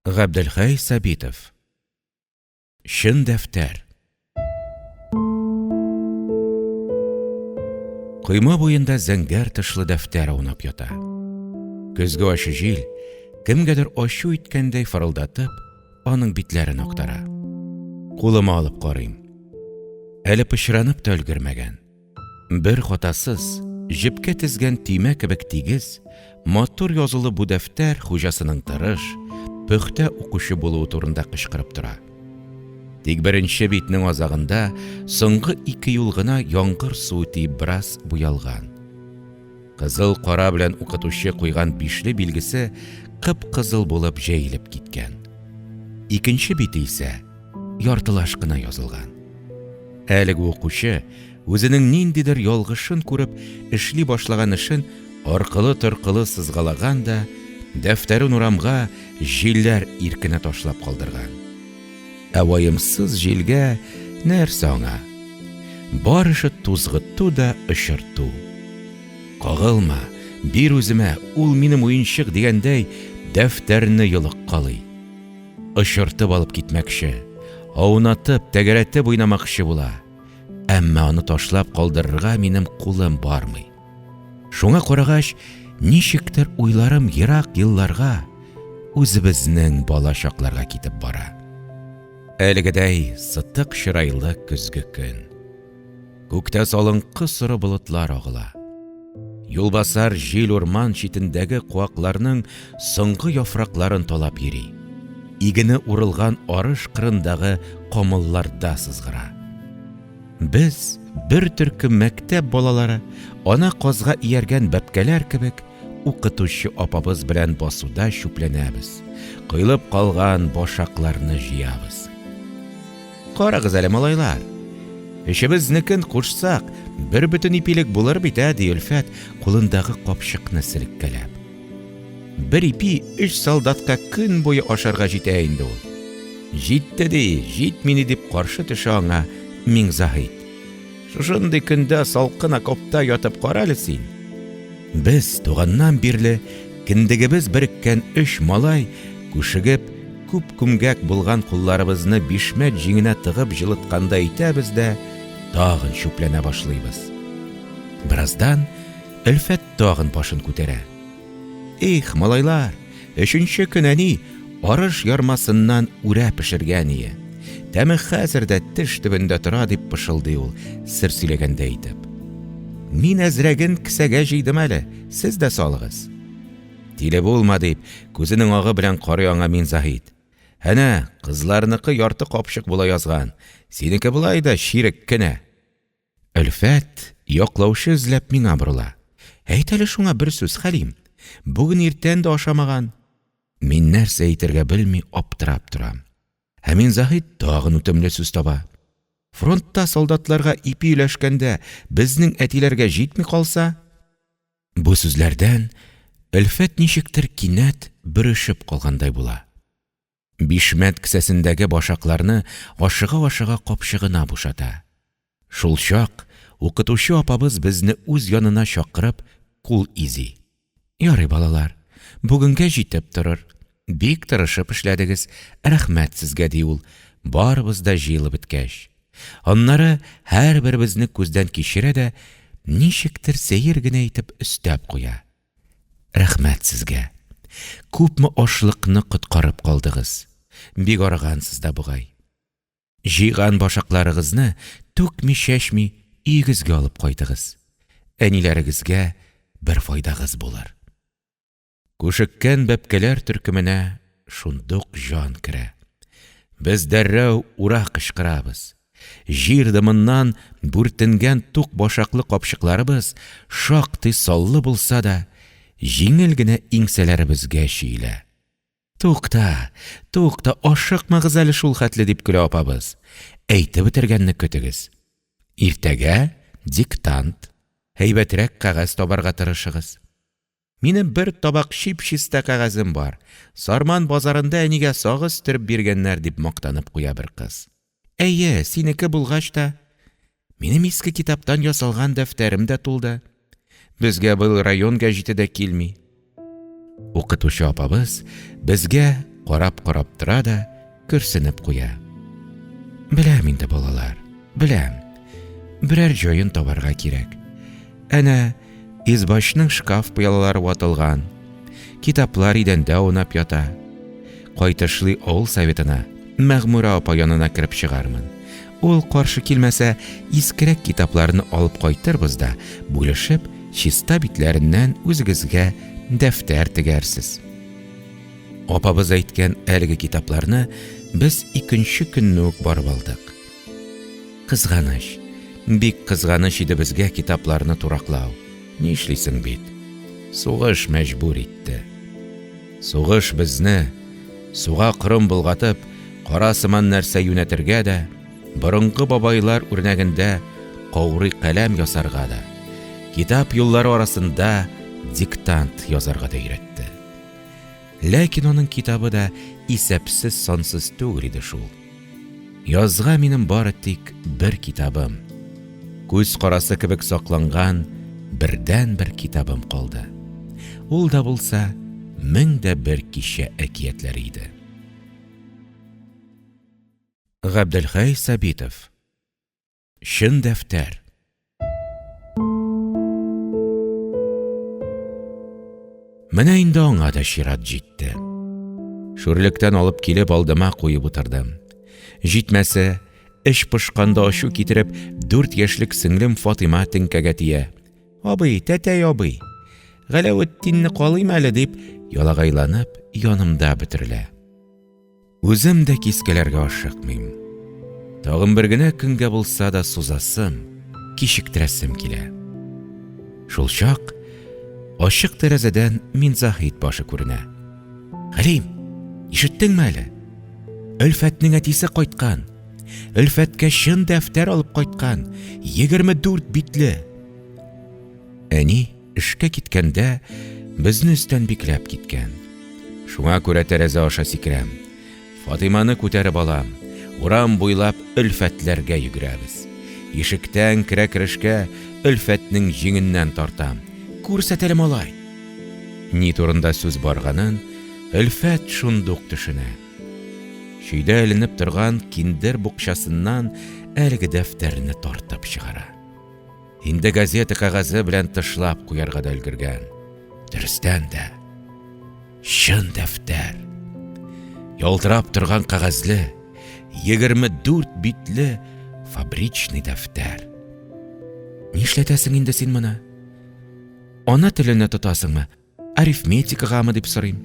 Габделхәй Сабитов. Чын дәфтәр. Койма буенда зәңгәр тышлы дәфтәр аунап ята. Көзге ачы җил, кемгәдер ачу иткәндәй фырылдатып, аның битләрен актара. Кулыма алып карыйм. Әле пычранып та өлгермәгән. Бер хатасыз, җепкә тезгән төймә кебек тигез, матур язулы бу дәфтәр хуҗасының тырыш, пөхтә укучы булуы турында кычкырып тора. Тик беренче битнең азагында соңгы ике юл гына яңгыр суы тиеп бераз буялган. Кызыл кара белән укытучы куйган бишле билгесе кып-кызыл булып җәелеп киткән. Икенче бите исә яртылаш кына язылган. Әлеге укучы үзенең ниндидер ялгышын күреп эшли башлаган эшен аркылы-торкылы сызгалаган да, дәфтәрен урамга җилләр иркенә ташлап калдырган. Ә ваемсыз җилгә нәрсә аңа? Бар эше тузгыту да очырту. Кагылма, бир үземә, ул минем уенчык дигәндәй, дәфтәрне йолыккалый. Очыртып алып китмәкче, аунатып, тәгәрәтеп уйнамакчы була. Әмма аны ташлап калдырырга минем кулым бармый. Шуңа карагач, ничектер уйларым ерак елларга, үзебезнең бала чакларга китеп бара. Әлегедәй сытык чырайлы көзге көн. Күктә салынкы соры болытлар агыла. Юлбасар җил урман читендәге куакларның соңгы яфракларын талап йөри. Игене урылган арыш кырындагы камылларда сызгыра. Без, бер төркем мәктәп балалары, ана казга ияргән бәбкәләр кебек, укытучы апабыз белән басуда чүпләнәбез, коелып калган башакларны җыябыз. Карагыз әле, малайлар! Өчебезнекен кушсак, бер бөтен ипилек булыр бит, ә, ди Өлфәт, кулындагы капчыкны селеккәләп. Бер ипи өч солдатка көн буе ашарга җитә инде ул. Җитте ди, җитми ни дип каршы төшә аңа Миңзаһит. Шушындый көндә салкын окопта ятып кара әле син. Без туганнан бирле кендегебез береккән өч малай, күшегеп, күп күмгәк булган кулларыбызны бишмәт җиңенә тыгып җылыткандай итәбез дә, тагын чүпләнә башлыйбыз. Бераздан Өлфәт тагын башын күтәрә. Их, малайлар, өченче көн әни арыш ярмасыннан үрә пешергән ие. Тәме хәзер дә теш төбендә тора, дип пышылдый ул, сер сөйләгәндәй итеп. Мин әзрәген кесәгә җыйдым әле, сез дә салыгыз. Тиле булма, дип, күзенең агы белән карый аңа Минзаһит. Әнә, кызларныкы ярты капчык була язган, синеке болай да чирек кенә. Өлфәт, яклаучы эзләп, миңа борыла. Әйт әле шуңа бер сүз, Хәлим. Бүген иртән дә ашамаган. Мин нәрсә әйтергә белми аптырап торам. Ә Минзаһит тагын үтемле сүз таба. Фронтта солдатларга ипи өләшкәндә безнең әтиләргә җитми калса? Бу сүзләрдән Өлфәт ничектер кинәт бөрешеп калгандай була. Бишмәт кесәсендәге башакларны ашыга-ашыга капчыгына бушата. Шулчак укытучы апабыз безне үз янына чакырып кул изи. Ярый, балалар, бүгенгә җитеп торыр. Бик тырышып эшләдегез, рәхмәт сезгә, ди ул, барыбыз да җыелып беткәч. Аннары һәрберебезне күздән кичерә дә, ничектер сәер генә итеп өстәп куя. Рәхмәт сезгә. Күпме ашлыкны коткарып калдыгыз. Бик арыгансыз да бугай. Җыйган башакларыгызны түкми-чәчми өегезгә алып кайтыгыз. Әниләрегезгә бер файдагыз булыр. Күшеккән бәбкәләр төркеменә шундук җан керә. Без дәррәү ура кычкырабыз. Җир дымыннан бүртенгән тук башаклы капчыкларыбыз шактый саллы булса да, җиңел генә иңсәләребезгә чөелә. Тукта, тукта, ашыкмагыз әле шул хәтле, дип көлә апабыз. Әйтеп бетергәнне көтегез. Иртәгә диктант. Һәйбәтрәк кәгазь табарга тырышыгыз. Минем бер табак чип-чиста кәгазем бар. Сарман базарында әнигә сагыз төреп биргәннәр, дип мактанып куя бер кыз. Әйе, синеке булгач та. Минем иске китаптан ясалган дәфтәрем дә тулды. Безгә быел район гәҗите дә килми. Укытучы апабыз безгә Карап-карап тора да көрсенеп куя. Беләм инде, балалар, беләм. Берәр җаен табарга кирәк. Әнә, избачның шкаф пыялалары ватылган. Китаплар идәндә аунап ята. Кайтышлый авыл советына, Мәгъмүрә апа янына кереп чыгармын. Ул каршы килмәсә, искерәк китапларны алып кайтырбыз да, бүлешеп, чиста битләреннән үзегезгә дәфтәр тегәрсез. Апабыз әйткән әлеге китапларны без икенче көнне үк барып алдык. Кызганыч, бик кызганыч иде безгә китапларны тураклау. Нишлисең бит, сугыш мәҗбүр итте. Сугыш безне, суга корым болгатып, кара сыман нәрсә юнәтергә дә, борынгы бабайлар үрнәгендә каурый каләм ясарга да, китап юллары арасында диктант язарга да өйрәтте. Ләкин аның китабы да исәпсез-сансыз түгел иде шул. Язга минем бары тик бер китабым, күз карасы кебек сакланган бердәнбер китабым калды. Ул да булса 1001 кичә әкиятләре иде. Габделхәй Сабитов. Чын дәфтәр. Менә инде аңа да чират җитте. Шүрлектән алып килеп алдыма куеп утырдым. Җитмәсә, эч пошканда ачу китереп, дүрт яшьлек сеңлем Фатыйма теңкәгә тия. Абый, тәтәй абый, Галәветдинне калыйм әле, дип, ялагайланып, янымда бөтерелә. Үзем дә кискәләргә ашыкмыйм. Тагын бер генә көнгә булса да сузасым, кичектерәсем килә. Шулчак ачык тәрәзәдән Минзаһит башы күренә. Хәлим, ишеттеңме әле? Өлфәтнең әтисе кайткан. Өлфәткә чын дәфтәр алып кайткан, 24 битле. Әни Эшкә киткәндә, безне өстән бикләп киткән. Шуңа күрә тәрәзә аша сикерәм. Фатыйманы күтәреп алам, урам буйлап Өлфәтләргә йөгерәбез. Ишектән керә-керешкә Өлфәтнең җиңеннән тартам. Күрсәт әле, малай! Ни турында сүз барганын Өлфәт шундук төшенә. Чөйдә эленеп торган киндер букчасыннан әлеге дәфтәрне тартып чыгара. Инде газета кәгазе белән тышлап куярга да өлгергән. Дөрестән дә, чын дәфтәр. Ялтырап торган кәгазьле, 24 битле фабричный дәфтәр. Нишләтәсең инде син моны? Ана теленә тотасыңмы? Арифметикагамы дип сорыйм.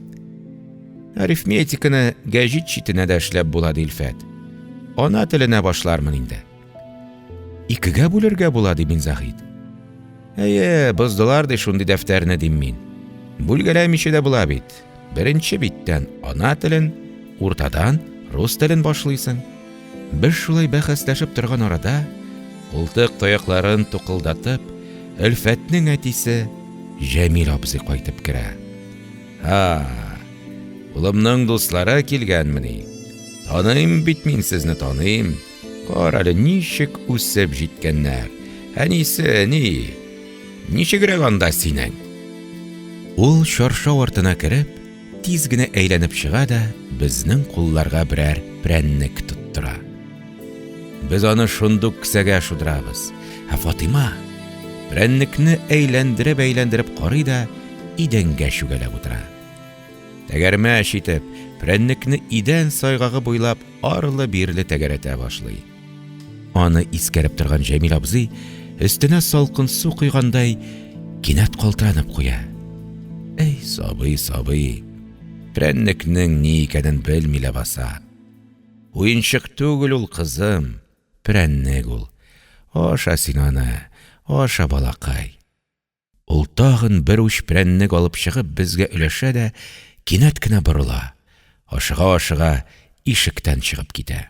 Арифметиканы гәҗит читенә дә эшләп була, ди Илфәт. Ана теленә башлармын инде. Икегә бүлергә була, ди Минзаһит. Әйе, боздылар ди шундый дәфтәрне, дим мин. Бүлгәләмичә дә була бит. Беренче биттән ана телен, уртадан рус телен башлыйсың. Без шулай бәхәсләшеп торган арада, култык таякларын тукылдатып, Өлфәтнең әтисе Җәмил абзый кайтып керә. Һа, улымның дуслары килгәнмени? Таныйм бит мин сезне, таныйм. Карале, ничек үсеп җиткәннәр. Әнисе, ни, ничегрәк анда синең? Ул чаршау артына кереп, Тиз генә әйләнеп чыга да безнең кулларга берәр прәннек тоттыра. Без аны шундук кесәгә шудырабыз. Ә Фатыйма прәннекне әйләндереп-әйләндереп карый да идәнгә чүгәләп утыра. Тәгәрмәч итеп, прәннекне идән сайгагы буйлап арлы-бирле тәгәрәтә башлый. Аны искәреп торган Җәмил абзый, өстенә салкын су койгандай, кинәт калтыранып куя. Әй, сабый, сабый, прәннекнең ни икәнен белми ләбаса. Уенчык түгел ул, кызым, прәннек ул. Аша син аны, аша, балакай. Ул тагын бер уч прәннек алып чыгып безгә өләшә дә кинәт кенә борыла, ашыга-ашыга ишектән чыгып китә.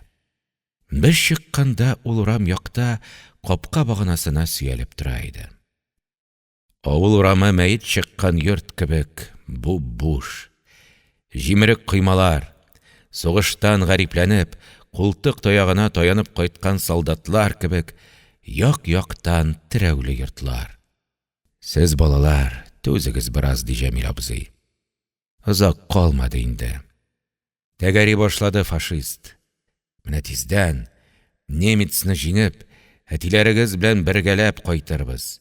Без чыкканда ул урам якта капка баганасына сөялеп тора иде. Авыл урамы мәет чыккан йорт кебек буп-буш. Җимерек коймалар, сугыштан гарипләнеп, култык таягына таянып кайткан солдатлар кебек, як-яктан терәүле йортлар. Сез, балалар, түзегез бераз, ди Җәмил абзый. Озак калмады инде. Тәгәри башлады фашист. Менә тиздән, немецны җиңеп, әтиләрегез белән бергәләп кайтырбыз.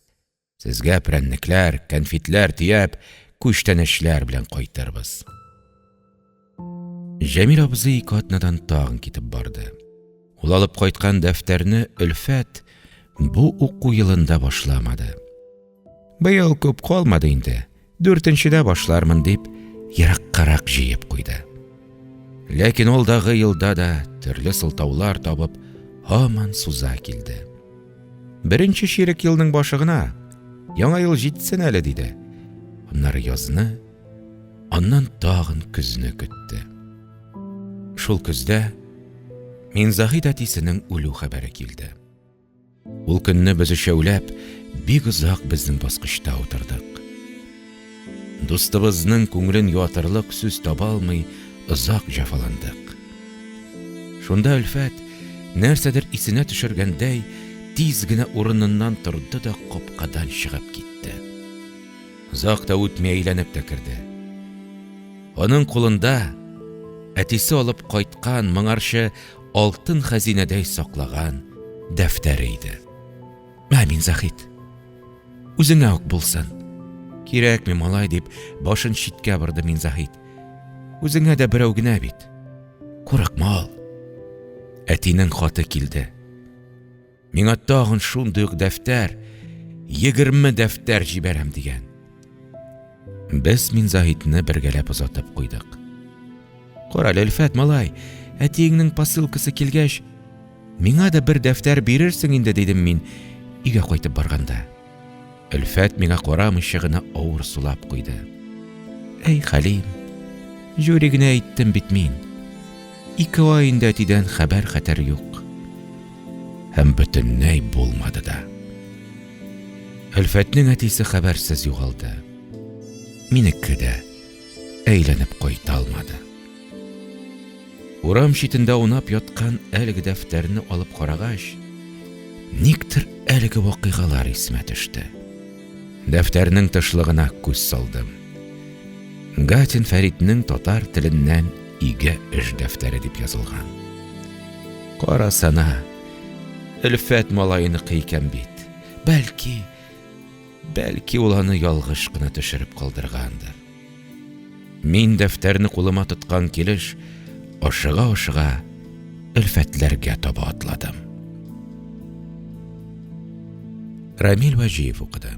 Сезгә прәннекләр, кәнфитләр төяп, күчтәнәчләр белән кайтырбыз. Җәмил абзый ике атнадан тагын китеп барды. Ул алып кайткан дәфтәрне Өлфәт бу уку елында башламады. Быел күп калмады инде, дүртенчедә башлармын дип, ераккарак җыеп куйды. Ләкин ул дагы елда да төрле сылтаулар табып, һаман суза килде. Беренче чирек елның башы гына, яңа ел җитсен әле, диде. Аннары язны, аннан тагын көзне көтте. Шул көздә Минзаһит әтисенең үлү хәбәре килде. Ул көнне без өчәүләп бик озак безнең баскычта утырдык. Дустыбызның күңелен юатырлык сүз таба алмый озак җәфаландык. Шунда Өлфәт, нәрсәдер исенә төшергәндәй, тиз генә урыныннан торды да капкадан чыгып китте. Озак та үтми әйләнеп тә керде. Аның кулында әтисе алып кайткан моңарчы алтын хәзинәдәй саклаган дәфтәре иде. Мә, Минзаһит, үзеңә үк булсын. Кирәкми, малай, дип башын читкә борды Минзаһит. Үзеңә дә берәү генә бит. Курыкма ал. Әтинең хаты килде. Миңа тагын шундый ук дәфтәр, 20 дәфтәр җибәрәм дигән. Без Минзаһитны бергәләп озатып куйдык. Карале, Өлфәт, малай, әтиеңнең посылкасы килгәч, миңа да бер дәфтәр бирерсең инде, дидем мин, өйгә кайтып барганда. Өлфәт миңа карамыйча гына авыр сулап куйды. Әй, Хәлим, җүри генә әйттем бит мин. Ике ай инде әтидән хәбәр-хәтәр юк. Һәм бөтенләй булмады да. Өлфәтнең әтисе хәбәрсез югалды. Минеке дә әйләнеп кайта алмады. Урам читендә аунап яткан әлеге дәфтәрне алып карагач, никтер әлеге вакыйгалар исемә төште. Дәфтәрнең тышлыгына күз салдым. Гатин Фәритнең татар теленнән өйгә эш дәфтәре дип язылган. Карасана, Өлфәт малаеныкы икән бит. Бәлки, бәлки ул аны ялгыш кына төшереп калдыргандыр. Мин дәфтәрне кулыма тоткан килеш, ашыга-ашыга Өлфәтләргә таба атладым. Рамил Вәҗиев укыды.